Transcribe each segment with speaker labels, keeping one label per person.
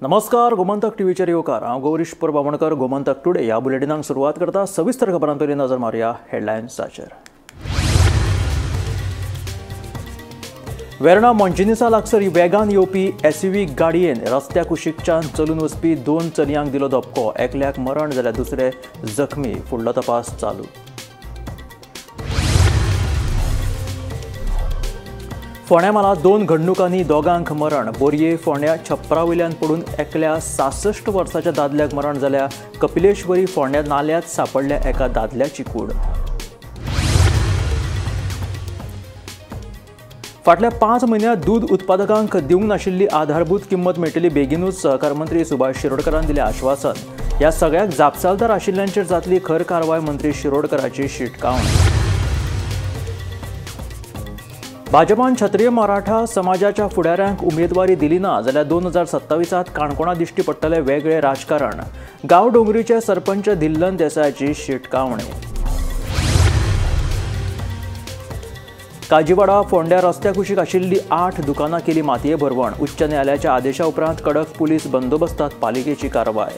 Speaker 1: नमस्कार, गोमंतक टीव्हीचेर येवकार. हांव गौरीश परबामणकर. गोमंतक टुडे ह्या बुलेटिनाक सुरवात करता. सविस्तर खबरां पयलीं नजर मारुया हेडलायन्साचेर. वेर्णा मोंजिनिसा लागसर वेगान येवपी एसयूव्ही गाडयेन रस्त्या कुशीकच्यान चलून वचपी दोन चलयांक दिलो धपको. एकल्याक मरण जाल्यार दुसरे जखमी. फुडलो तपास चालू. फोंड्या म्हालांत दोन घडणुकांनी दोगांक मरण. बोरये फोंड्या छप्परा वयल्यान पडून एकल्या 66 वर्साच्या दादल्याक मरण जाल्या. कपिलेश्वरी फोंड्या नाल्यात सांपडल्या एका दादल्याची कूड. फाटल्या 5 म्हयन्यांत दूद उत्पादकांक दिवंक नाशिल्ली आधारभूत किंमत मेळटली बेगीनूच, सहकार मंत्री सुभाष शिरोडकरान दिलें आश्वासन. ह्या सगळ्याक जापसालदार आशिल्ल्यांचेर जातली खर कारवाय, मंत्री शिरोडकराची शिटकावणी. भाजपान क्षत्रिय मराठा समाजाच्या फुडाऱ्यांक उमेदवारी दिली ना जाल्यार 2027 काणकोणा दिश्टी पडटलें वेगळें राजकारण. गांवडोंगरीचे सरपंच धिल्लन देसायाची शिटकावणी. काजीवाडा फोंड्या रस्त्या कुशीक आशिल्ली 8 दुकानां केली मातये भरवण. उच्च न्यायालयाच्या आदेशा उपरांत कडक पुलीस बंदोबस्तात पालिकेची कारवाय.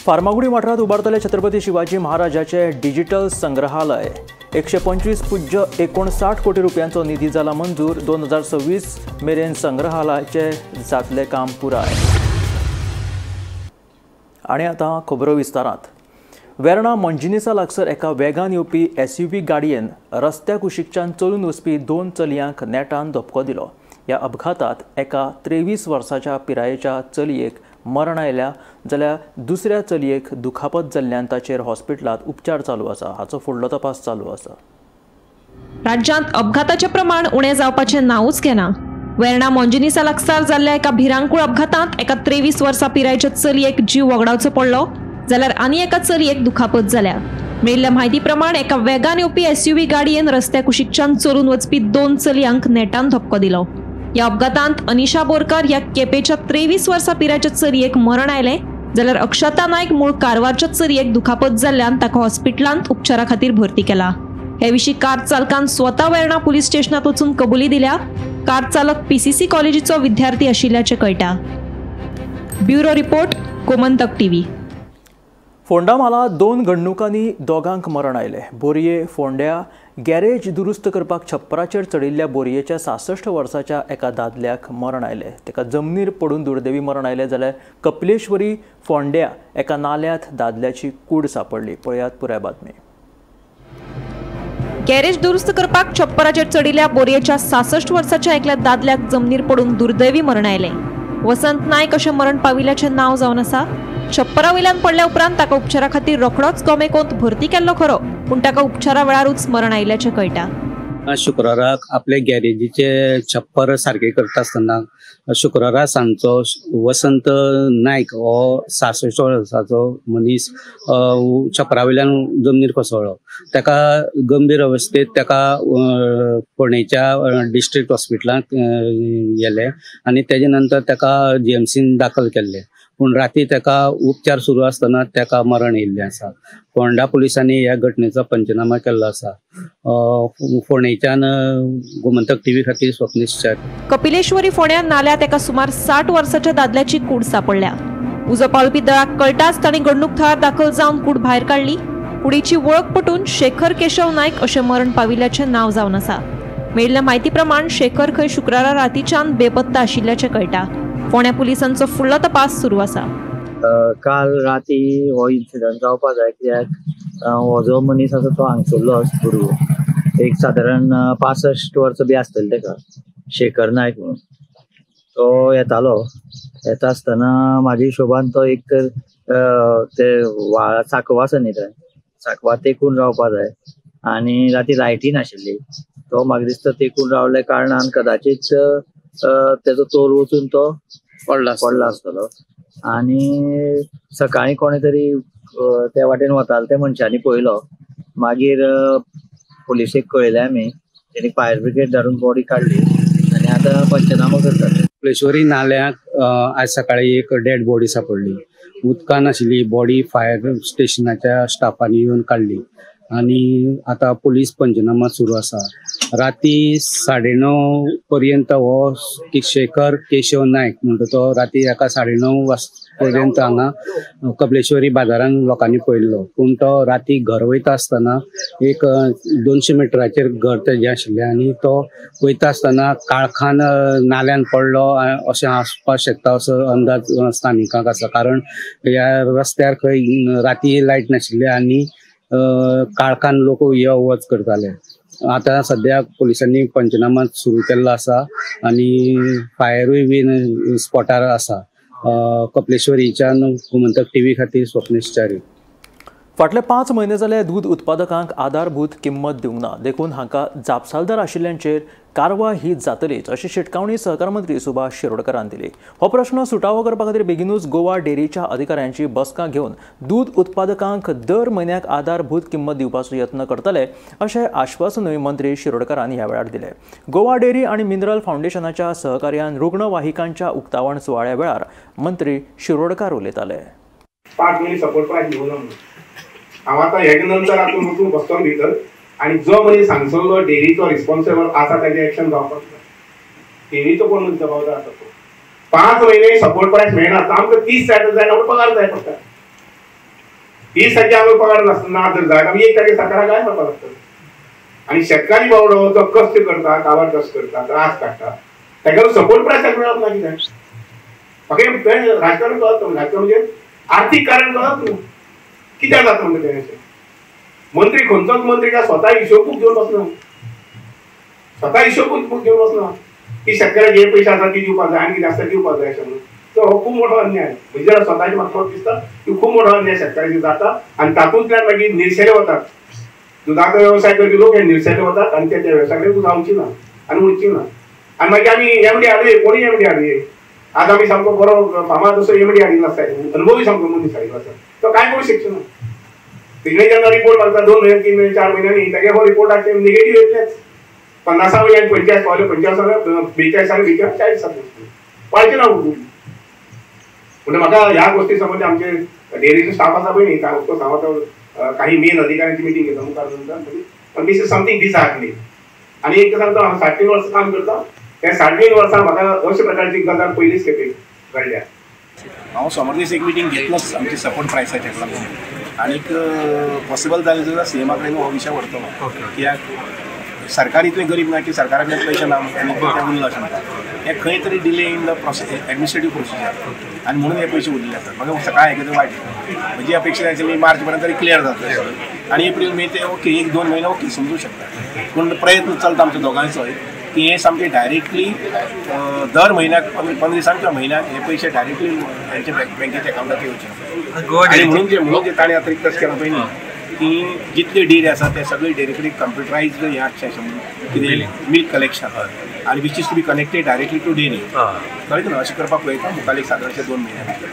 Speaker 1: फार्मागुडी वाठारांत उबारतले छत्रपती शिवाजी महाराजाचे डिजिटल संग्रहालय. 125.59 कोटी रुपयांचो निधी जाला मंजूर. 2026 मेरेन संग्रहालयाचे जातले काम पुराय. आनी आतां खबरो विस्तारांत. वेर्णा मोंजिनिसा लागसर एका वेगान येवपी एसयूव्ही गाडयेन रस्त्या कुशीकच्यान चलून वचपी दोन चलयांक नेटान धपको दिलो. ह्या अपघातात एका 23 वर्साच्या पिरायेच्या चलयेक मरण आयल्या जाल्यार दुसऱ्या चलयेक दुखापत जाल्ल्यान ताचेर हॉस्पिटलांत उपचार चालू आसा. हाचो फुडलो तपास चालू आसा.
Speaker 2: राज्यांत अपघाताचें प्रमाण उणें जावपाचें नांवूच घेना. वेर्णा मोंजिनिसा लागसार जाल्ल्या एका भिरांकूळ अपघातांत एका 23 वर्सां पिरायेच्या चलयेक जीव वगडावचो पडलो जाल्यार आनी एका चलयेक दुखापत जाल्या. मेळिल्ल्या म्हायती प्रमाण एका वेगान येवपी एसयूव्ही गाडयेन रस्त्या कुशीकच्यान चलून वचपी दोन चलयांक नेटान धपको दिलो. ह्या अपघातांत अनिशा बोरकर ह्या केपेच्या 23 वर्सां पिरायेच्या चलयेक मरण आयलें जाल्यार अक्षता नायक मूळ कारवारच्या चलयेक दुखापत जाल्ल्यान ताका हॉस्पिटलांत उपचारा खातीर भरती केला. हे विशीं कार चालकान स्वता वेर्णा पुलीस स्टेशनात वचून कबुली दिल्या. कार चालक पीसीसी कॉलेजीचो विद्यार्थी आशिल्ल्याचें कळटा. Bureau report, Gomantak TV.
Speaker 1: Ponda म्हालांत दोन घडणुकांनी दोगांक मरण आयलें. बोरये फोंड्या गॅरेज दुरुस्त करपाक छप्पराचेर चडिल्ल्या बोरयेच्या 66 वर्साच्या एका दादल्याक मरण आयलें. ताका जमनीर पडून दुर्दैवी मरण आयलें जाल्यार कपिलेश्वरी फोंड्या एका नाल्यांत दादल्याची कूड सांपडली. पळयात पुराय बातमी.
Speaker 2: गॅरेज दुरुस्त करपाक छप्पराचेर चडिल्ल्या बोरयेच्या 66 वर्साच्या एकल्या दादल्याक जमनीर पडून दुर्दैवी मरण आयलें. वसंत नायक अशें मरण पाविल्ल्याचें नांव जावन आसा. छप्परा वयल्यान पडल्या उपरांत ताका उपचारा खातीर रोखडोच गोमेकोंत भरती केल्लो खरो, पूण ताका उपचारा वेळारूच मरण आयिल्ल्याचें कळटा.
Speaker 3: शुक्राराक आपले गॅरेजीचे छप्पर सारके करता आसतना शुक्रारा सांजचो वसंत नायक हो 66 वर्साचो मनीस छप्परा वयल्यान जमनीर कोसळ्ळो. ताका गंभीर अवस्थेत ताका फोंडेच्या डिस्ट्रिक्ट हॉस्पिटलांत गेले आनी तेजे नंतर ताका जीएमसीन दाखल केल्ले. पूण राती ताका उपचार सुरू आसतना ताका मरण येयल्लें आसा. फोंडा पुलिसांनी ह्या घटनेचो पंचनामा केल्लो आसा. फोंडेच्यान गोमंतक टीव्ही खातीर स्वप्नेश.
Speaker 2: कपिलेश्वरी फोंड्या नाल्यात एका सुमार 60 वर्साच्या दादल्याची कूड सांपडल्या. उजो पालोवपी दळाक कळटाच तांणी घडणूक थळार दाखल जावन कूड भायर काडली. कुडीची वळख पटून शेखर केशव नायक अशें मरण पाविल्ल्याचें नांव जावन आसा. मेळिल्ल्या म्हायती प्रमाण शेखर खंय शुक्रारा रातीच्यान बेपत्ता आशिल्ल्याचें कळटा. फोंड्या पुलिसांचो फुडलो तपास सुरू आसा.
Speaker 4: काल राती हो इन्सिडंट जावपा जाय, कित्याक हो जो मनीस आसा तो हांगसरलो भुरगो, एक सादारण 65 वर्सां बी आसतली ताका, शेखर नायक म्हणून. तो येतालो, येता आसतना म्हाज्या हिशोबान तो एक तर ते व्हाळा सांकवा आसा न्ही, थंय सांकवा तेकून रावपा जाय आनी राती लायटी नाशिल्ली. तो म्हाका दिसता तेकून रावल्या कारणान कदाचीत तेजो तोल वचून तो पडला आसतलो. आनी सकाळीं कोणे तरी त्या वाटेन वताले त्या मनशांनी पळयलो. मागीर पुलिसेक कळयलें आमी, तेणी फायर ब्रिगेड धाडून बॉडी काडली आनी आतां पंचनामो करतात.
Speaker 3: कपिलेश्वरी नाल्याक आज सकाळी एक डेड बॉडी सापडली. उदकान आशिल्ली बॉडी फायर स्टेशनाच्या स्टाफांनी येवन काडली. आनी आतां पुलीस पंचनामा सुरू आसा. राती 9:30 पर्यंत हो शेखर केशव नायक म्हणटा तो राती एका 9:30 पर्यंत हांगा कपलेश्वरी बाजारान लोकांनी पळयल्लो. पूण तो राती घर वयता आसतना एक 200 मिटराचेर घर तेजें आशिल्लें आनी तो वयता आसतना काळखान नाल्यान पडलो अशें आसपाक शकता असो अंदाज स्थानिकांक आसा. कारण ह्या रस्त्यार खंय राती लायट नाशिल्ली आनी काळखान लोक यो वच करताले. आतां सद्याक पुलिसांनी पंचनामा सुरू केल्लो आसा आनी फायरूय बीन स्पॉटार आसा. कपलेश्वरीच्यान गोमंतक टीव्ही खातीर स्वप्नेश च्यारी.
Speaker 1: फाटले 5 म्हयने जाले दूद उत्पादकांक आधारभूत किंमत दिवंक ना, देखून हांकां जापसालदार आशिल्ल्यांचेर कारवाय ही जातलीच अशी शिटकावणी सहकार मंत्री सुभाष शिरोडकरान दिली. हो प्रश्न सुटावो करपा खातीर बेगिनूच गोवा डेअरीच्या अधिकाऱ्यांची बसका घेवन दूद उत्पादकांक दर म्हयन्याक आधारभूत किंमत दिवपाचो यत्न करतले अशें आश्वासनूय मंत्री शिरोडकरान ह्या वेळार दिलें. गोवा डेअरी आनी मिनरल फावंडेशनाच्या सहकार्यान रुग्णवाहिकांच्या उक्तावण सुवाळ्या वेळार मंत्री शिरोडकार उलयताले.
Speaker 5: 5 म्हयने सपोर्ट प्रायस दिवना म्हणून हांव आतां हेजे नंतर आतां वचून बसतलो भितर आनी जो मनीस हांगसरलो डेअरीचो रिस्पॉन्सिबल आसा ताजें एक्शन जावपाक जाय. डेअरीचो कोण मनीस जबाबदार आसा तो 5 म्हयने सपोर्ट प्रायस मेळना आमकां 30 तारखे जाय आमकां पगार जाय पडटा. 30 तारखे आमकां पगार ना जर जाय आमी 1 तारखे सरकाराक गाय मारपाक लागतलो. आनी शेतकारी बावडो जो कश्ट करता, गांवार कश्ट करता, त्रास काडटा, ताका सपोर्ट प्रायस मेळप ना कित्याक? म्हाका हें राजकारण कळत ना. राजकारण म्हणजे आर्थीक कारण कळत न्हू कित्याक जाता म्हणटा तें. मंत्री खंयचोच मंत्री काय स्वता हिशोबूक घेवन बसना, स्वता हिशोबूक घेवन बसना की शेतकऱ्याक हे पयशे आसा ती दिवपाक जाय आनी कितें आसता दिवपाक जाय अशें म्हणून. तो हो खूब मोठो अन्याय. म्हणजे स्वताचे म्हाका दिसता की खूब मोठो अन्याय शेतकऱ्याचेर जाता आनी तातूंतल्यान मागीर निर्शेले वतात. दुदाचो वेवसाय करपी लोक हे निर्शेले वतात आनी ते त्या वेवसाय कडेन जावची ना आनी उरची ना. आनी मागीर आमी एमडी हाडुये, कोणूय एमडी हाडुये. आज आमी सामको बरो फामाद असो एमडी हाडिल्लो आसता, अनुभवी सामको मनीस हाडिल्लो आसा, तो कांय करूंक शकचो ना. तिकडे जेन्ना रिपोर्ट मागता 2 म्हयने 3 म्हयने 4 म्हयन्यांनी तागे हो रिपोर्ट निगेटीव येतलेच. 50 वयल्यान 45 पावले, 45 42 आनी 42 40 जातलें, वाडचें ना. म्हणजे म्हाका ह्या गोश्टी संबंदी आमचे डेअरीचो स्टाफ आसा पळय न्ही, ऑफकोर्स हांव आतां काही मेन अधिकाऱ्यांची मिटींग घेता मुखार नंतर, पण दीस is something disheartening. आनी एक सांगता, हांव 3.5 वर्सां काम करता, त्या 3.5 वर्सां म्हाका अशे प्रकारची गजाल पयलीच खेपे घडल्या.
Speaker 6: हांव सोमार दीस एक मिटींग घेतलोच आमची सपोर्ट प्रायसाचेर लागून आनीक पॉसिबल जालें जाल्यार सीएमा कडेन हो विशय व्हरतलो. कित्याक सरकार इतलें गरीब ना की सरकारा कडेन पयशे ना आनी ते उरला अशें म्हणटा. हें खंय तरी delay in the process, administrative procedure, आनी म्हणून हे पयशे उरलेले आसात. म्हाका सकाळी आयकता वायट. म्हजी अपेक्षा आशिल्ली मार्च पर्यंत तरी क्लियर जातलें आनी एप्रील मे ते ओके, 1-2 म्हयने ओके समजूं शकता. पूण प्रयत्न चलता आमच्या दोगांयचोय की हे सामकें डायरेक्टली दर म्हयन्याक 15 दिसांक किंवा म्हयन्याक हे पयशे डायरेक्टली हेंच्या बँकेच्या अकावंटार येवचे. आनी म्हणून जे ताणें आतां रिक्वेस्ट केला पळय न्ही की जितले डेअरी आसा ते सगळे डेअरी कडेन कंप्युटरायज्ड हें आसचें अशें म्हणून कितें मिल्क कलेक्शन आनी which is to be connected directly to dairy. कळ्ळें न्हू? अशें करपाक पळयता मुखार एक सादारणशें 2 म्हयन्या भितर.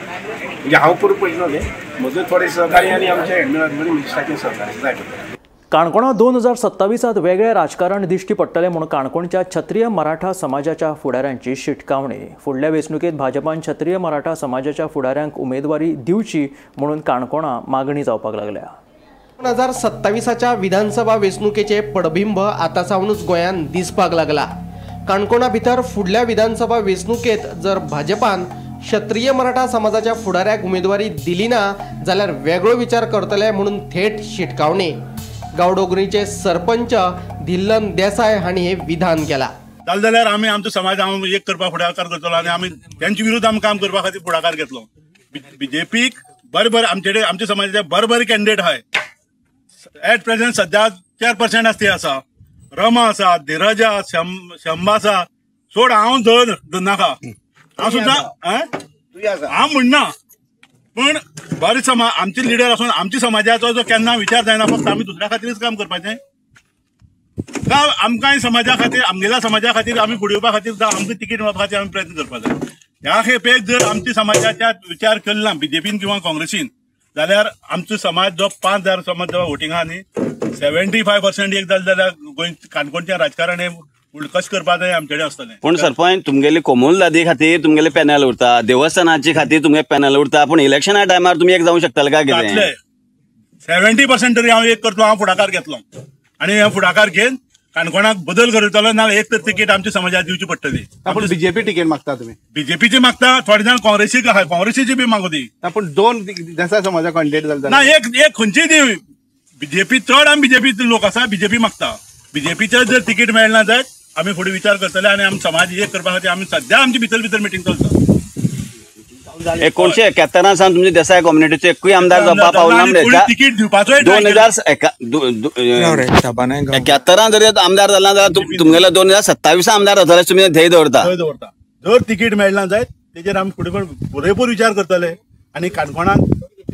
Speaker 6: म्हणजे हांव करूंक पळयतना तें म्हजें थोडें सहकार्य आनी आमच्या मिनिस्टराचें सहकार्य जाय पडटा.
Speaker 1: काणकोणा 2027 वेगळें राजकारण दिश्टी पडटलें म्हूण काणकोणच्या क्षत्रिय मराठा समाजाच्या फुडाऱ्यांची शिटकावणी. फुडल्या वेंचणुकेंत भाजपान क्षत्रिय मराठा समाजाच्या फुडाऱ्यांक उमेदवारी दिवची म्हणून काणकोणा मागणी जावपाक लागल्या.
Speaker 7: 2027च्या विधानसभा वेंचणुकेचे पडबिंब आतां सावनूच गोंयांत दिसपाक लागला. काणकोणा भितर फुडल्या विधानसभा वेंचणुकेंत जर भाजपान क्षत्रिय मराठा समाजाच्या फुडाऱ्याक उमेदवारी दिली ना जाल्यार वेगळो विचार करतले म्हणून थेट शिटकावणी. गांवडोंगरीचे सरपंच धिल्लन देसाय हांणी हे विधान केला.
Speaker 8: जालें जाल्यार आमी आमचो समाज हांव एक करपाक फुडाकार करतलो आनी आमी तेंचे विरुद्ध आमी काम करपा खातीर फुडाकार घेतलो. बीजेपीक बरे बरे आमचे आमच्या समाजाचे बरे बरे कॅन्डिडेट आहाय. एट प्रेझेंट सद्या 4% आसा ती आसा, रमा आसा, धीरज आसा, शंबा आसा. सोड हांव धर नाका, हांव सुद्दां हांव म्हणना, पण बरे समाज आमचे लिडर आसून आमच्या समाजाचो जो केन्ना विचार जायना, फक्त आमी दुसऱ्या खातीरच काम करपाचें का आमकांय समाजा खातीर, आमगेल्या समाजा खातीर आमी फुडें येवपा खातीर आमकां तिकीट मेळपा खातीर आमी प्रयत्न करपाक जाय. ह्या खेपेक जर आमच्या समाजाच्या विचार केलो ना बीजेपीन किंवा काँग्रेसीन जाल्यार आमचो समाज जो 5,000 समाज जो वोटिंगा न्ही 75% एक जालें जाल्यार गोंय काणकोणचें राजकारण हें कशें करपाक जाय आमचे कडेन आसतलें.
Speaker 9: पूण सरपंच तुमगेले कोमुनिदादी खातीर तुमगेले पॅनल उरता, देवस्थानाचे खातीर तुमगे पॅनल उरता, पूण इलेक्शना टायमार तुमी एक जावंक शकतले काय कितें?
Speaker 8: जातले, 70% तरी हांव एक करतलो. हांव फुडाकार घेतलो आनी हे फुडाकार घेवन काणकोणाक बदल करतलो. ना एक तर तिकीट आमच्या समाजाक दिवची पडटली.
Speaker 5: पूण बीजेपी तिकीट मागता तुमी?
Speaker 8: बीजेपीची मागता, थोडे जाण काँग्रेसीक आहाय, काँग्रेसीची बी मागू ती.
Speaker 5: पूण दोन देसाय समाजा कॉन्टेक्ट जाता
Speaker 8: ना, एक एक खंयची दी बीजेपी चड. आमी बीजेपी लोक आसा, बीजेपी मागता. बीजेपीचे जर तिकीट मेळना जायत आमी फुडें विचार करतले आनी आमी समाज एक करपा खातीर आमी सद्या आमची भितर भितर मिटींग चलता.
Speaker 9: 1971 सावन तुमचे देसाय कम्युनिटीचे एकूय आमदार जावपाक पावना.
Speaker 8: तिकीट दिवपाचो
Speaker 9: 2071 जर आमदार जाला जाल्यार तुमगेलो 2027 आमदार जातले तुमी ध्येय दवरता.
Speaker 8: जर तिकीट मेळना जायत तेजेर आमी फुडें पुरेपूर विचार करतले आनी काणकोणांत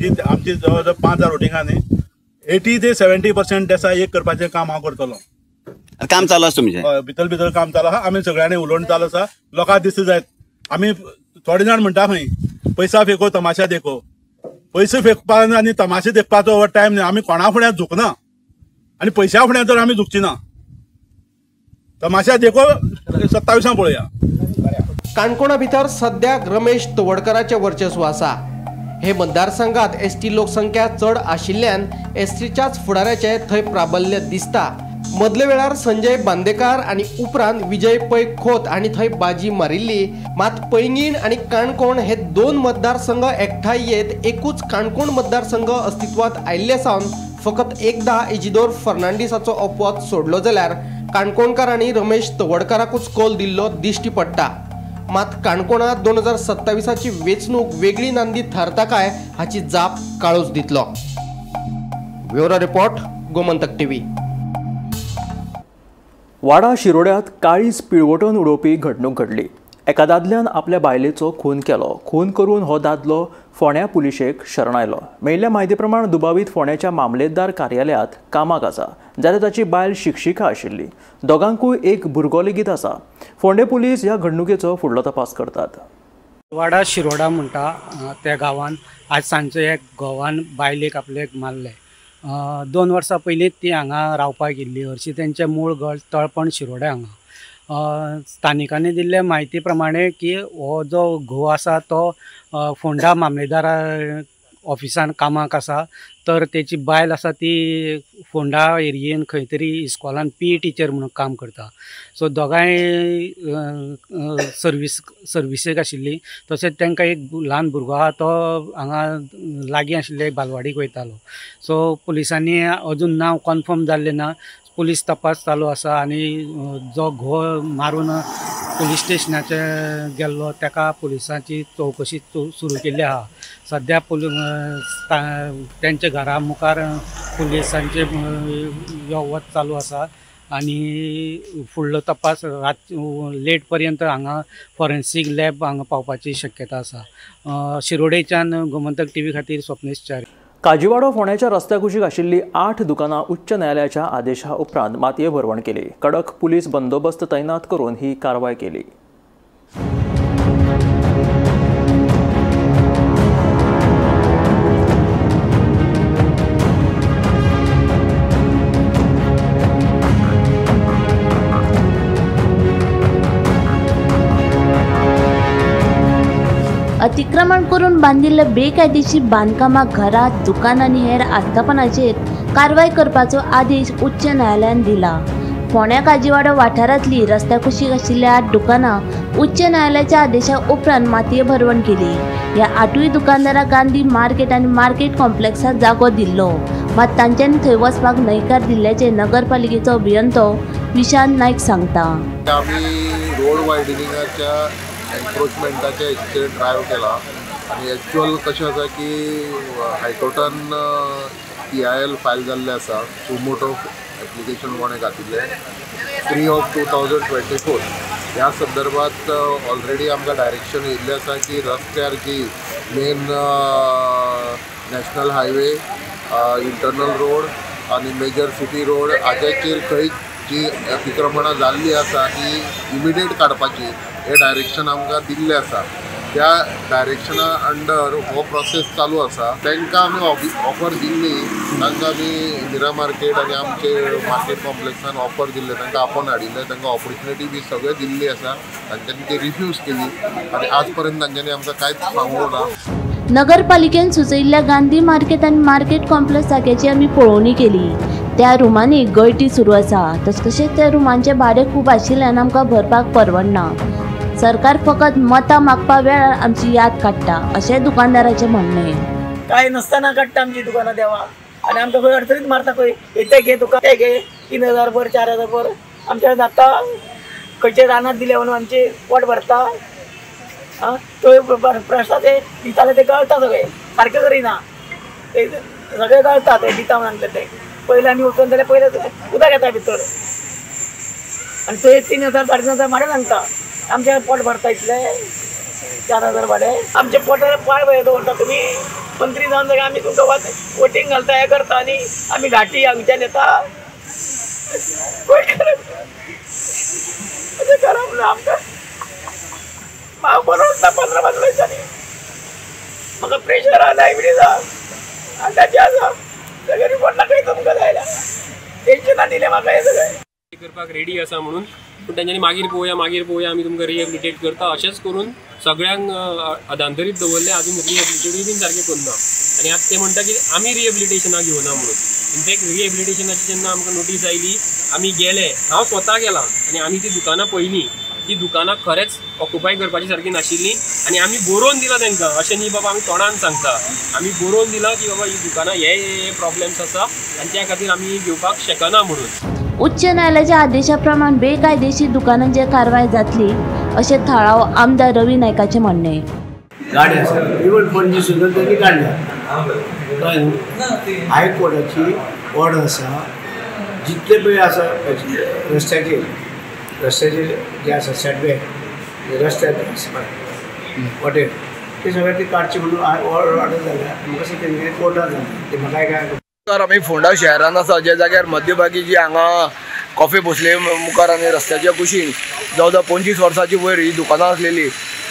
Speaker 8: जी आमची जवळ जवळ 5000 वोटिंगां न्ही 80 ते 70% देसाय एक करपाचें काम हांव करतलो.
Speaker 9: काम चालू आसा तुमचें?
Speaker 8: भितर भितर काम चालू आसा. आमी सगळ्यांनी उलोवण चालू आसा. लोकांक दिसता जायत आमी थोडे जाण म्हणटा खंय पैसा फेको तमाशा देखो. पयशे फेकपाक आनी तमाशे देखपाचो हो टायम न्ही. आमी कोणा फुड्यान झुकना आनी पयशा फुड्यान तर आमी झुकची ना. तमाशा देखो 27 पळोवया.
Speaker 7: काणकोणा भितर सद्याक रमेश तवडकराचें वर्चस्व आसा. हे मतदारसंघात एसटी लोकसंख्या चड आशिल्ल्यान एसटीच्याच फुडाऱ्याचें थंय प्राबल्य दिसता. मदल्या वेळार संजय बांदेकार आनी उपरांत विजय पै खोत हांणी थंय बाजी मारिल्ली. मात पैंगीण आनी काणकोण हे दोन मतदारसंघ एकठांय येत एकूच काणकोण मतदारसंघ अस्तित्वात आयिल्ले सावन फकत एकदा इजिदोर फर्नांडीसाचो अपवाद सोडलो जाल्यार काणकोणकारांनी रमेश तवडकाराकूच कौल दिल्लो दिश्टी पडटा. मात काणकोणांत 2027ची वेंचणूक वेगळी नांदी थारता काय हाची जाप काळूच दितलो. Bureau report, Gomantak TV.
Speaker 1: वाडा शिरोड्यात काळीज पिळवटून उडोवपी घडणूक घडली. एका दादल्यान आपल्या बायलेचो खून केलो. खून करून हो दादलो फोंड्या पुलिशेक शरण आयलो. मेळिल्ल्या म्हायती प्रमाण दुबावीत फोंड्याच्या मामलेदार कार्यालयांत कामाक आसा, जाल्यार ताची बायल शिक्षिका आशिल्ली. दोगांकूय एक भुरगो लेगीत आसा. फोंडें पुलीस ह्या घडणुकेचो फुडलो तपास करतात.
Speaker 10: वाडा शिरोडा म्हणटा त्या गांवान आज सांजचे एक घोवान बायलेक आपल्याक मारले. 2 वर्सां पयलीं ती हांगा रावपाक गेल्ली. हरशीं तेंचें मूळ घर तळपण शिरोड्या हांगा. स्थानिकांनी दिल्ले म्हायती प्रमाणे की हो जो घोव आसा तो फोंडा मामलेदार ऑफिसान कामाक आसा, तर तेची बायल आसा ती फोंडा एरियेन खंय तरी इस्कॉलान पी टिचर म्हणून काम करता. सो दोगांय सर्विसेक आशिल्ली. तशेंच तांकां एक ल्हान भुरगो आहा तो हांगा लागीं आशिल्ले बालवाडीक वयतालो. सो पुलिसांनी अजून नांव कन्फर्म जाल्लें ना. पुलीस तपास चालू आसा आनी जो घोव मारून पुलीस स्टेशनाचे गेल्लो ताका पुलिसांची चवकशी सुरू केल्ली आहा. सद्या तेंच्या घरा मुखार पुलिसांचे यो वच चालू आसा आनी फुडलो तपास रात लेट पर्यंत हांगा फॉरेन्सीक लॅब हांगा पावपाची शक्यता आसा. शिरोडेच्यान गोमंतक टीव्ही खातीर स्वप्नेश च्यारी.
Speaker 1: काजीवाडो फोंड्याच्या रस्त्या कुशीक आशिल्ली 8 दुकानां उच्च न्यायालयाच्या आदेशा उपरांत मातये भरवण केली. कडक पुलीस बंदोबस्त तैनात करून ही कारवाय केली.
Speaker 11: अतिक्रमण करून बांदिल्ल्या बेकायदेशीर बांदकामां, घरां, दुकानां आनी हेर आस्थापनाचेर कारवाय करपाचो आदेश उच्च न्यायालयान दिला. फोंड्या काजीवाडो वाठारांतली रस्त्या कुशीक आशिल्ल्या 8 दुकानां उच्च न्यायालयाच्या आदेशा उपरांत मातये भरवण केली. ह्या 8 दुकानदारांक गांधी मार्केट आनी मार्केट कॉम्प्लेक्सांत जागो दिल्लो, मात तांच्यांनी थंय वचपाक न्हयकार दिल्ल्याचें नगरपालिकेचो अभियंतो विशांत नायक सांगता.
Speaker 12: आमी रोड वायडनिंगाच्या एन्क्रोचमेंटाचे हेचेर ड्रायव केला आनी एक्चुअल कशें आसा की हायकोर्टान PIL file जाल्लें आसा, सुमोटो एप्लिकेशन कोणें घातिल्लें 3/2024. ह्या संदर्भात ऑलरेडी आमकां डायरेक्शन येयल्लें आसा की रस्त्यार जी main national highway, internal road आनी मेजर सिटी रोड हाचेर खंय जी अतिक्रमणां जाल्लीं आसा ती इमिडिएट काडपाची हे डायरेक्शन आमकां दिल्लें आसा. त्या डायरेक्शना अंडर हो प्रोसेस चालू आसा. तांकां आमी ऑफर दिल्ली, तांकां आमी इंदिरा मार्केट आनी आमचे मार्केट कॉम्प्लेक्सान ऑफर दिल्ले, तांकां आपोवन हाडिल्ले, तांकां ऑपॉर्च्युनिटी बी सगळें दिल्ली आसा. तांच्यांनी ती रिफ्यूज केली आनी आज पर्यंत तांच्यांनी आमकां कांयच सांगूंक ना.
Speaker 11: नगरपालिकेन सुचयिल्ल्या गांधी मार्केट आनी मार्केट कॉम्प्लेक्स जाग्याची आमी पळोवणी केली. त्या रुमांनी गळटी सुरू आसा, तशेंच त्या रुमांचें भाडें खूब आशिल्ल्यान आमकां भरपाक परवडना. सरकार फकत मतां मागपा वेळार आमची याद काडटा अशें दुकानदाराचें म्हणणें.
Speaker 13: काय नसताना काडटा आमची दुकानां देवा आनी आमकां खंय अडचणीत मारता, खंय ते घे तुका ते घे 3000 भर 4000 भर आमच्या जाता. खंयचे रानात दिले म्हणून आमचे पोट भरता. आं थंय प्रश्न ते दिताले ते गळता सगळे, सारकें करिना ते सगळे गळता ते दिता म्हणून ते पयलीं आमी वचून जाल्यार पयलें उदक येता भितर आनी थंय 3000 3500 भाडें सांगता. आमचें पोट भरता इतलें 4000 भाडें आमच्या पोटार पांय भर दवरता. तुमी मंत्री जावन जाल्यार आमी तुमकां वोटींग घालता हें करता आनी आमी घाटी हांगच्यान येता. अशें करप ना आमकां. हांव बरोच ना 15 वर्सांनी म्हाका प्रेशर आसा, डायबिटीज आसा आनी ताचें आसा सगळें रिपोर्ट दाखयता तुमकां जाल्यार टेन्शनां दिलें म्हाका हें सगळें
Speaker 14: करपाक रेडी आसा म्हणून. पूण तेंच्यांनी मागीर पळोवया मागीर पळोवया आमी तुमकां रिहेबिलिटेट करता अशेंच करून सगळ्यांक अदांतरीत दवरलें. आजून रिहेबिलिटेटूय बीन सारकें करुना आनी आतां ते म्हणटा की आमी रिहेबिलिटेशनाक घेवना म्हणून. इनफॅक्ट रिहेबिलिटेशनाची जेन्ना आमकां नोटीस आयली आमी गेले, हांव स्वता गेला आनी आमी ती दुकानां पळयलीं. ती दुकानां खरेंच ऑक्युपाय करपाची सारकी नाशिल्लीं आनी आमी बरोवन दिलां तांकां. अशें न्ही बाबा आमी तोंडान सांगता, आमी बरोवन दिलां की बाबा ही दुकानां हे हे प्रॉब्लेम्स आसा आनी त्या खातीर आमी घेवपाक शकना म्हणून.
Speaker 11: उच्च न्यायालयाच्या आदेशा प्रमाण बेकायदेशीर दुकानांचेर कारवाय जातली अशें थळावो आमदार रवी नायकाचें म्हणणें.
Speaker 15: गाडी आसा इवन पणजी सुद्दां तेणी काडल्या. हायकोर्टाची ऑर्डर आसा जितले पळय आसा रस्त्याचेर रस्त्याचेर जे आसा सेटबॅक रस्त्यार वॉटेर ते सगळे ते काडचे म्हणून ऑर्डर जाल्या. म्हाका दिसता तेंगे कोर्टान जालें ते म्हाका काय.
Speaker 16: आमी फोंडा शहरान आसा, ज्या जाग्यार मध्यभागी जी हांगा कॉफी भोसले मुखार आनी रस्त्याच्या कुशीन जवळ जवळ 25 वर्सांची वयर ही दुकानां आसलेली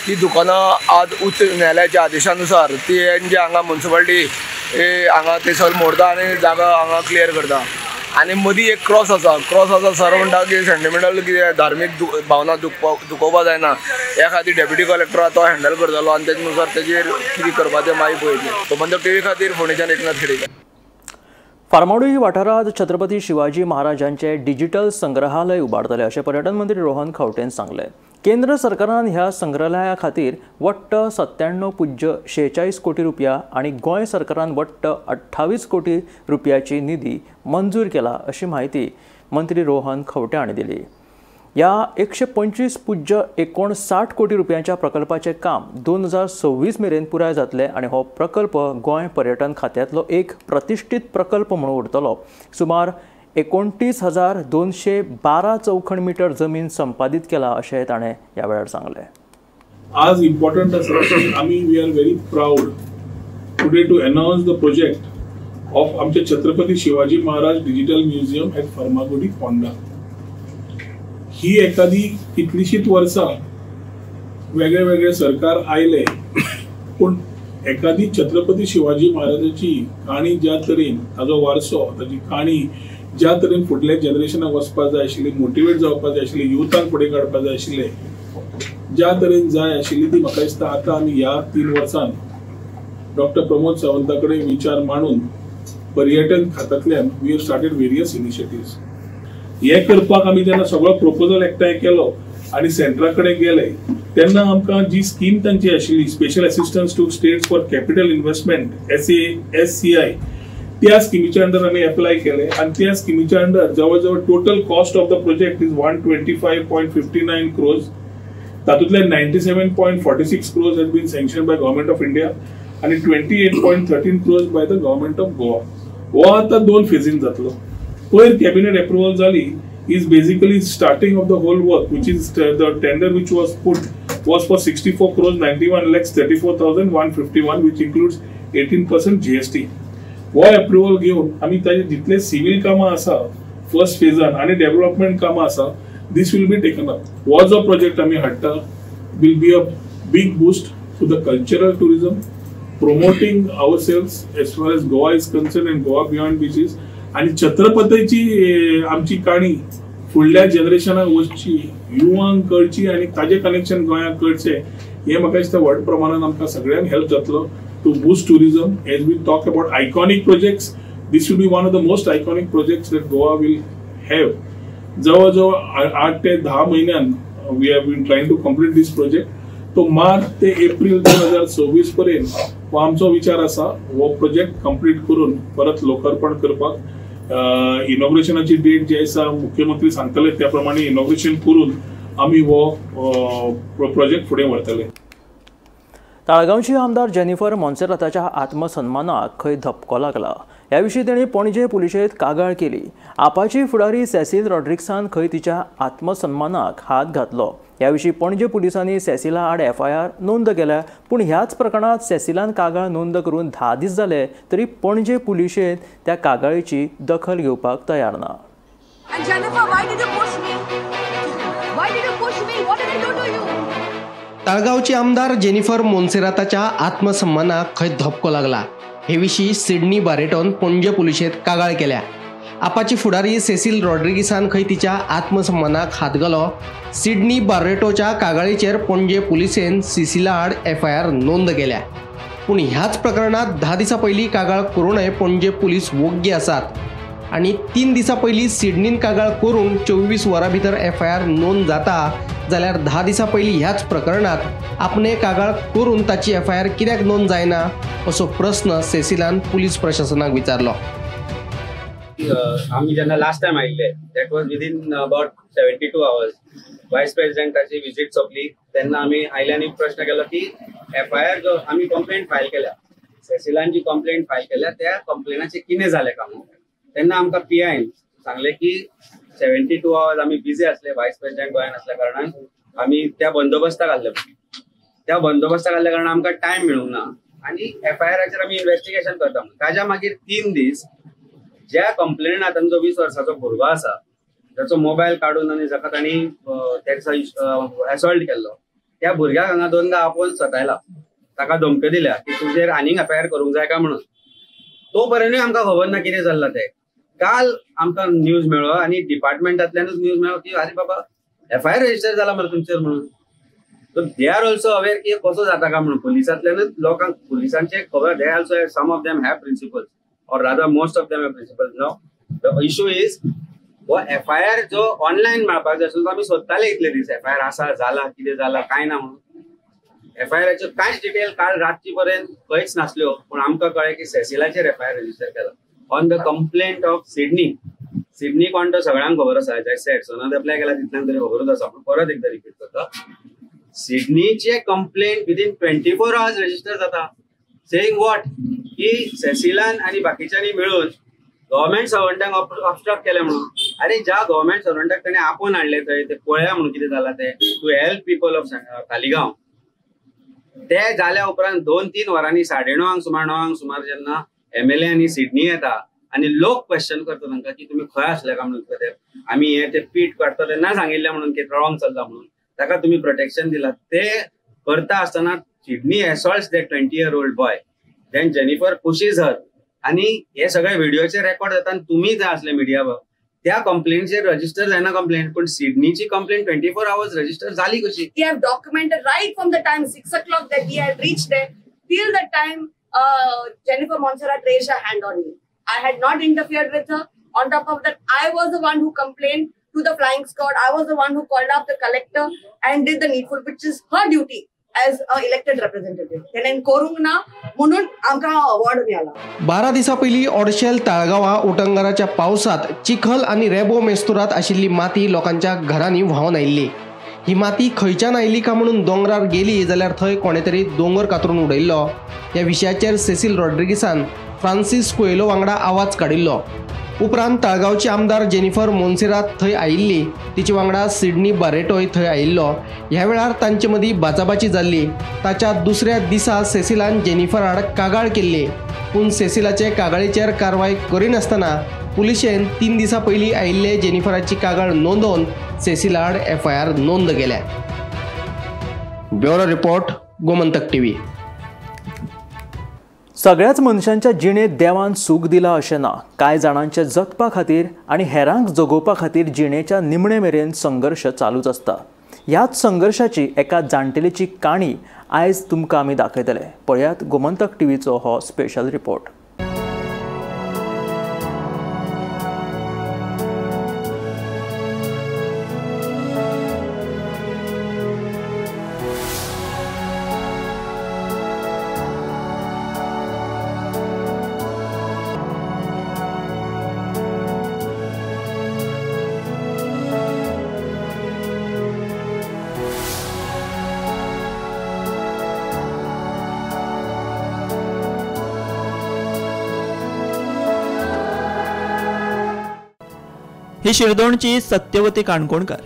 Speaker 16: ती दुकानां आज उच्च न्यायालयाच्या आदेशानुसार ती जे हांगा म्युनिसिपालिटी हांगा ते सगळें मोडता आनी जागा हांगा क्लियर करता. आनी मदीं एक क्रॉस आसा, क्रॉस आसा सर म्हणटा की सेंटिमेंटल कितें धार्मीक भावना दुखोवपा जायना ह्या खातीर डेप्युटी कलेक्टर तो हँडल करतलो आनी तेजे नुसार तेजेर कितें करपाचें मागीर पळयतलें. गोमंतक टीव्ही खातीर फोंडेच्यान एकनाथ खेडेकर.
Speaker 1: फार्माडुई वाठारांत छत्रपती शिवाजी महाराजांचे डिजिटल संग्रहालय उबारतले अशें पर्यटन मंत्री रोहन खंवटेन सांगलें. केंद्र सरकारान ह्या संग्रहालया खातीर वट्ट 97.46 कोटी रुपया आनी गोंय सरकारान वट्ट 28 कोटी रुपयाची निधी मंजूर केला अशी म्हायती मंत्री रोहन खंवटे हांणी दिली. ह्या 125.59 कोटी रुपयांच्या प्रकल्पाचें काम 2026 मेरेन पुराय जातलें आनी हो प्रकल्प गोंय पर्यटन खात्यांतलो एक प्रतिश्ठीत प्रकल्प म्हणून उरतलो. सुमार 29,212 चौखण मीटर जमीन संपादीत केला अशें ताणें ह्या वेळार सांगलें.
Speaker 17: आज इम्पॉर्टंट आसा की आमी we are very proud today to announce the project of आमचे Chhatrapati Shivaji Maharaj digital museum at Farmagudi Ponda. ही एखादी कितलीशीच वर्सां वेगळे वेगळे सरकार आयले पूण एखादी छत्रपती शिवाजी महाराजाची काणी ज्या तरेन ताजो वारसो ताजी काणी ज्या तरेन फुडल्या जनरेशनाक वचपाक जाय आशिल्ली, मोटिवेट जावपाक जाय आशिल्ली, युथाक फुडें काडपाक जाय आशिल्ले, ज्या तरेन जाय आशिल्ली ती म्हाका दिसता आतां आमी ह्या 3 वर्सान डॉक्टर प्रमोद सावंता कडेन विचार मांडून पर्यटन खात्यांतल्यान we have started various initiatives. हे करपाक आमी जेन्ना सगळो प्रपोजल एकठांय केलो आनी सेंट्रा कडेन गेले तेन्ना आमकां जी स्कीम तांची आशिल्ली special assistance to states for capital investment SASCI त्या स्किमीच्या अंडर आमी एप्लाय केले आनी त्या स्किमीच्या अंडर जवळ जवळ total cost of the project is 125.59 crores. तातूंतले 97.46 crores has been sanction by government of India आनी 28.13 crores by the government of Goa. हो आतां 2 फेजीन जातलो. पयर कॅबिनेट एप्रुवल जाली is basically starting of the whole work, which is the tender which was put was for 64 crores 91 lakhs 34,151, which includes 18% GST. हो approval घेवन आमी ताजे जितले सिव्हिल कामां आसा फर्स्ट फेजान आनी डेव्हलपमेंट कामां आसा this will be taken up. हो जो प्रोजेक्ट आमी हाडटा will be a big boost to the cultural tourism, promoting ourselves as far as Goa is concerned and Goa beyond beaches. आनी छत्रपतीची आमची काणी फुडल्या जनरेशनाक वचची, युवांक कळची आनी ताजें कनेक्शन गोंयाक कळचें हे म्हाका दिसता व्हड प्रमाणान आमकां सगळ्यांक हेल्प जातलो to boost tourism. As we talk about iconic projects, this will be one of the most iconic projects that Goa will have. जवळ जवळ 8 ते 10 म्हयन्यान we have been trying to complete this project. तो मार्च ते एप्रील 2026 पर्यंत हो आमचो विचार आसा हो प्रोजेक्ट कंप्लीट करून परत लोकार्पण करपाक. इनॉग्रेशनाची डेट जी आसा मुख्यमंत्री सांगतले त्या प्रमाणे इनॉग्रेशन करून आमी हो प्रोजेक्ट फुडें व्हरतले.
Speaker 1: ताळगांवची आमदार जेनिफर मोन्सेराताच्या आत्मसन्मानाक खंय धपको लागला. ह्या विशीं तांणी पणजे पुलिशेंत कागाळ केली. आपाची फुडारी सेसील रॉड्रिक्सान खंय तिच्या आत्मसन्मानाक हात घातलो. ह्या विशीं पणजे पुलिसांनी सेसिला आड एफआयआर नोंद केल्या. पूण ह्याच प्रकरणांत सेसिलान कागाळ नोंद करून 10 दीस जाले तरी पणजे पुलिशेंत त्या कागाळीची दखल घेवपाक तयार ना.
Speaker 7: ताळगांवची आमदार जेनिफर मोन्सेराताच्या आत्मसन्मानाक खंय धपको लागला हे विशीं सिडनी बारेटोन पणजे पुलिशेंत कागाळ केल्या. आपाची फुडारी सेसील रॉड्रिगीसान खंय तिच्या आत्मसन्मानाक हात घालो. सिडनी बारेटोच्या कागाळीचेर पणजे पुलिसेन सिसिला आड एफआयआर नोंद केल्या. पूण ह्याच प्रकरणात 10 दिसां पयलीं कागाळ करूनय पणजे पुलीस वोग्गी आसात आनी 3 दिसां पयलीं सिडनीन कागाळ करून 24 वरां भितर एफआयआर नोंद जाता जाल्यार 10 दिसां पयलीं ह्याच प्रकरणात आपणे कागाळ करून ताची एफआयआर कित्याक नोंद जायना असो प्रस्न सेसिलान पुलीस प्रशासनाक विचारलो.
Speaker 3: आमी जेन्ना लास्ट टायम आयिल्ले that was within about 72 hours vice प्रेसिडेंटाची visit सोंपली तेन्ना आमी आयले आनी प्रश्न केलो की एफआयआर जो आमी कंप्लेंट फायल केल्या, सेसिलान जी कंप्लेंट फायल केल्या त्या कंप्लेनाचें कितें जालें काय म्हणून. तेन्ना आमकां पीआयन सांगलें की 72 आवर्स आमी बिजी आसले, वायस प्रेसिडेंट गोंयान आसल्या कारणान आमी त्या बंदोबस्ताक आसले. त्या बंदोबस्ताक आसल्या कारणान आमकां टायम मेळूंक ना आनी एफआयआराचेर आमी इन्वेस्टिगेशन करता म्हणून. ताज्या मागीर 3 दीस ज्या कंप्लेनांत जो 20 वर्साचो भुरगो आसा जाचो मोबायल काडून आनी जाका तांणी त्या दिसा असॉल्ट केल्लो त्या भुरग्याक हांगा 2दा आपोवन सतायला, ताका धमक्यो दिल्या की तुजेर आनीक एफआयआर करूंक जाय काय म्हणून. तो पर्यंतूय आमकां खबर ना कितें चल्लां तें. काल आमकां न्यूज मेळ्ळो आनी डिपार्टमेंटांतल्यानूच न्यूज मेळ्ळो की अरे बाबा एफआयआर रजिस्टर जाला मरे तुमचेर म्हणून. So they are also aware की कसो जाता काय म्हणून. पुलिसांतल्यानूच लोकांक पुलिसांचे खबर, they also some of them have principles or rather most of them have principles. Now the issue is हो एफआयआर जो ऑनलायन मेळपाक जाय आशिल्लो तो आमी सोदताले इतले दीस एफआयआर आसा जाला कितें जाला कांय ना म्हणून. एफआयआराच्यो कांयच डिटेल काल रातची पर्यंत खंयच नासल्यो, पूण आमकां कळ्ळें की सेसिलाचेर एफआयआर रजिस्टर केला on the complaint of Sydney. Sydney कोण तो सगळ्यांक खबर आसा, सेट सोनाद अप्लाय केला तितल्यान तरी खबरूच आसा, पूण परत एकदा रिपीट करता. सिडनीचे कंप्लेंट विदीन 24 आवर्स रजिस्टर जाता, सेईंग what की सेसिलान आनी बाकीच्यांनी मेळून गव्हर्मेंट सर्वंटांक ऑबस्ट्रक्ट केलें म्हणून. अरे ज्या गव्हर्मेंट सर्वंटाक ताणें आपोवन हाडले थंय ते पळया म्हणून कितें जालां तें, to help people of Taleigao. ते जाल्या उपरांत 2-3 वरांनी 9:30 सुमार 9 सुमार जेन्ना एमएलए आनी सिडनी येता आनी लोक क्वेश्चन करता तांकां की तुमी खंय आसले काय म्हणून, ते आमी हे ते पीठ काडटा तेन्ना सांगिल्लें म्हणून की रॉंग चल्ला म्हणून, ताका तुमी प्रोटेक्शन दिला. ते करता आसतना Sydney assaults that 20-year-old boy, then Jennifer pushes her आनी हे सगळे व्हिडिओचे रेकॉर्ड जाता आनी तुमी जर आसले मिडिया त्या कंप्लेंटचेर रजिस्टर जायना कंप्लेंट, पूण सिडनीची कंप्लेंट 24 आवर्स रजिस्टर जाली कशी?
Speaker 18: We have documented right from the time 6 o'clock that we had reached there till the time Jennifer Monserrat raised her hand on me. I had not interfered with her. On top of that, I was the one who complained to the flying squad. I was the one who called up the collector and did the needful, which is her duty as a elected representative. तेणें करूंक ना म्हणून आमकां award मेळ्ळा.
Speaker 7: 12 दिसां पयलीं ओडशेल ताळगांवां उटंगाराच्या पावसांत चिखल आनी रेबो मेस्तुरात आशिल्ली माती लोकांच्या घरांनी व्हांवन आयिल्ली. ही माती खंयच्यान आयली का म्हणून दोंगरार गेली जाल्यार थंय कोणे तरी दोंगर कातरून उडयल्लो. ह्या विशयाचेर सेसील रॉड्रिगीसान फ्रांसीस कुएलो वांगडा आवाज काडिल्लो. उपरांत ताळगांवची आमदार जेनिफर मोन्सेरात थंय आयिल्ली, तिचे वांगडा सिडनी बारेटोय थंय आयिल्लो. ह्या वेळार तांचे मदीं बाचाबाची जाल्ली. ताच्या दुसऱ्या दिसा सेसिलान जेनिफर आड कागाळ केल्ली, पूण सेसिलाचे कागाळीचेर कारवाय करिनासतना पुलिशेन 3 दिसां पयलीं आयिल्ले जेनिफराची कागाळ नोंदोवन सेसिला आड एफआयआर नोंद केल्या. Bureau report, Gomantak TV.
Speaker 1: सगळ्याच मनशांच्या जिणेंत देवान सूख दिला अशें ना. कांय जाणांचे जगपा खातीर आनी हेरांक जगोवपा खातीर जिणेच्या निमणे मेरेन संघर्श चालूच आसता. ह्याच संघर्शाची एका जाणटेलेची काणी आयज तुमकां आमी दाखयतले. पळयात गोमंतक टीव्हीचो हो स्पेशल रिपोर्ट.
Speaker 19: ही शिरदोणची सत्यवती काणकोणकर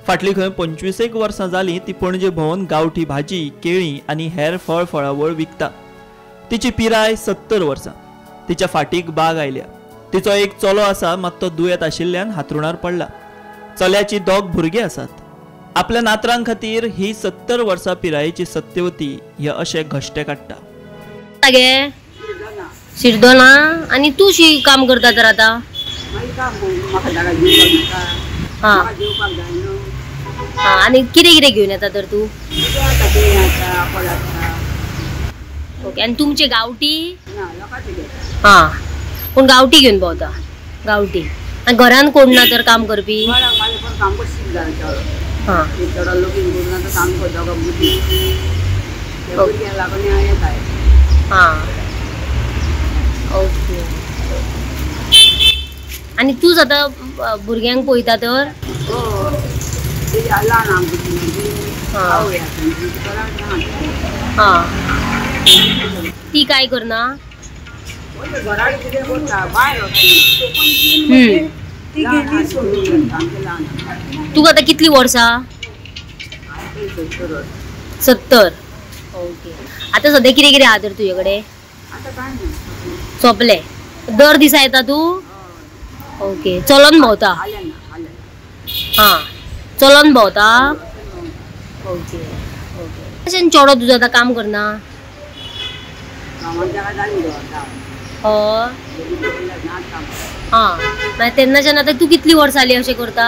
Speaker 19: फाटली खंय 25 वर्सां जाली ती पणजे भोंवन गांवठी भाजी, केळीं आनी हेर फळ फळावळ विकता. तिची पिराय 70 वर्सां. तिच्या फाटीक बाग आयल्या. तिचो एक चलो आसा, मात तो दुयेंत आशिल्ल्यान हातरुणार पडला. चल्याची 2 भुरगीं आसात. आपल्या नातरां खातीर ही 70 वर्सां पिरायेची सत्यवती हे अशे घश्टे काडटा.
Speaker 20: शिरदोना आनी तूं शी काम करता तर आतां? आनी कितें कितें घेवन येता तर तूं? ओके. आनी तुमचे गांवठी? हां, पूण गांवठी घेवन भोंवता? गांवठी. आनी घरान कोण ना तर काम करपी? हां, हां, ओके. आनी तूंच आतां भुरग्यांक पळयता तर? हां, ती काय करना? तुका आतां कितली वर्सां? 70. ओके. आतां सद्या कितें कितें आहा तर तुजे कडेन? सोंपलें? दर दिसा येता तूं? ओके. चलोन भोंवता? हां, चलोन भोंवता. Okay okay. अशें चेडो तुजो आतां काम करना? हय. हां, मागीर तेन्नाच्यान आतां तूं कितली वर्सां जालीं अशें करता?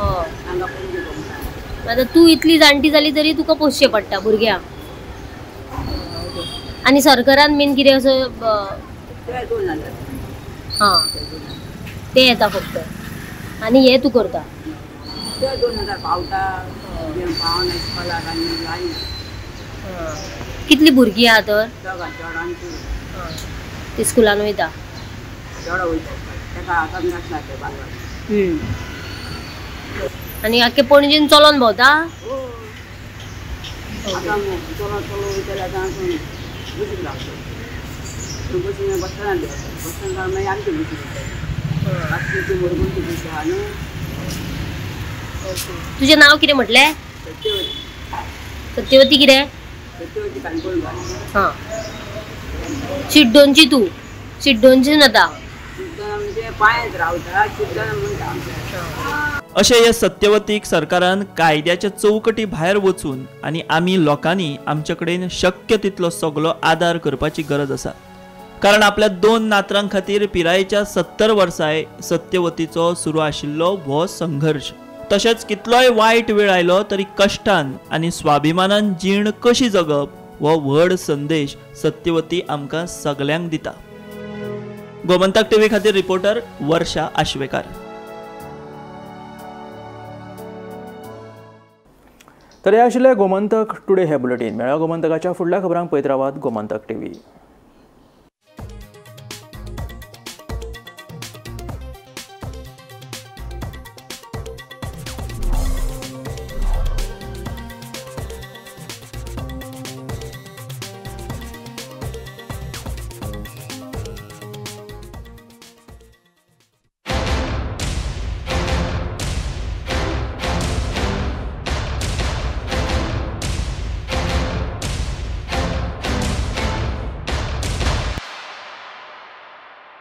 Speaker 20: हय. आतां तूं इतली जाणटी जाली तरी तुका पोसचें पडटा भुरग्यांक. आनी सरकारान मेन कितें असो? हां, ते येता फक्त. आनी हे तूं करता? कितली भुरगीं आहा तर? ती स्कुलान वयता? आनी आख्खे पणजेन चलोन भोंवता? तुझें नांव कितें म्हटलें? सत्यवती. कितें? हां, शिड्डोनची तूं? शिड्डोनची आतां?
Speaker 19: अशें हे सत्यवतीक सरकारान कायद्याच्या चौकटी भायर वचून आनी आमी लोकांनी आमचे कडेन शक्य तितलो सगलो आदार करपाची गरज आसा. कारण आपल्या 2 नातरां खातीर पिरायेच्या 70 वर्सांय सत्यवतीचो सुरू आशिल्लो हो संघर्श. तशेंच कितलोय वायट वेळ आयलो तरी कश्टान आनी स्वाभिमानान जीण कशी जगप हो व्हड संदेश सत्यवती आमकां सगल्यांक दिता. गोमंतक टीव्ही खातीर रिपोर्टर वर्षा आश्वेकार.
Speaker 1: तर हे आशिल्लें गोमंतक टुडे हे बुलेटीन. मेळ्ळा गोमंतकाच्या फुडल्या खबरांक पळयत रावात गोमंतक टीव्ही.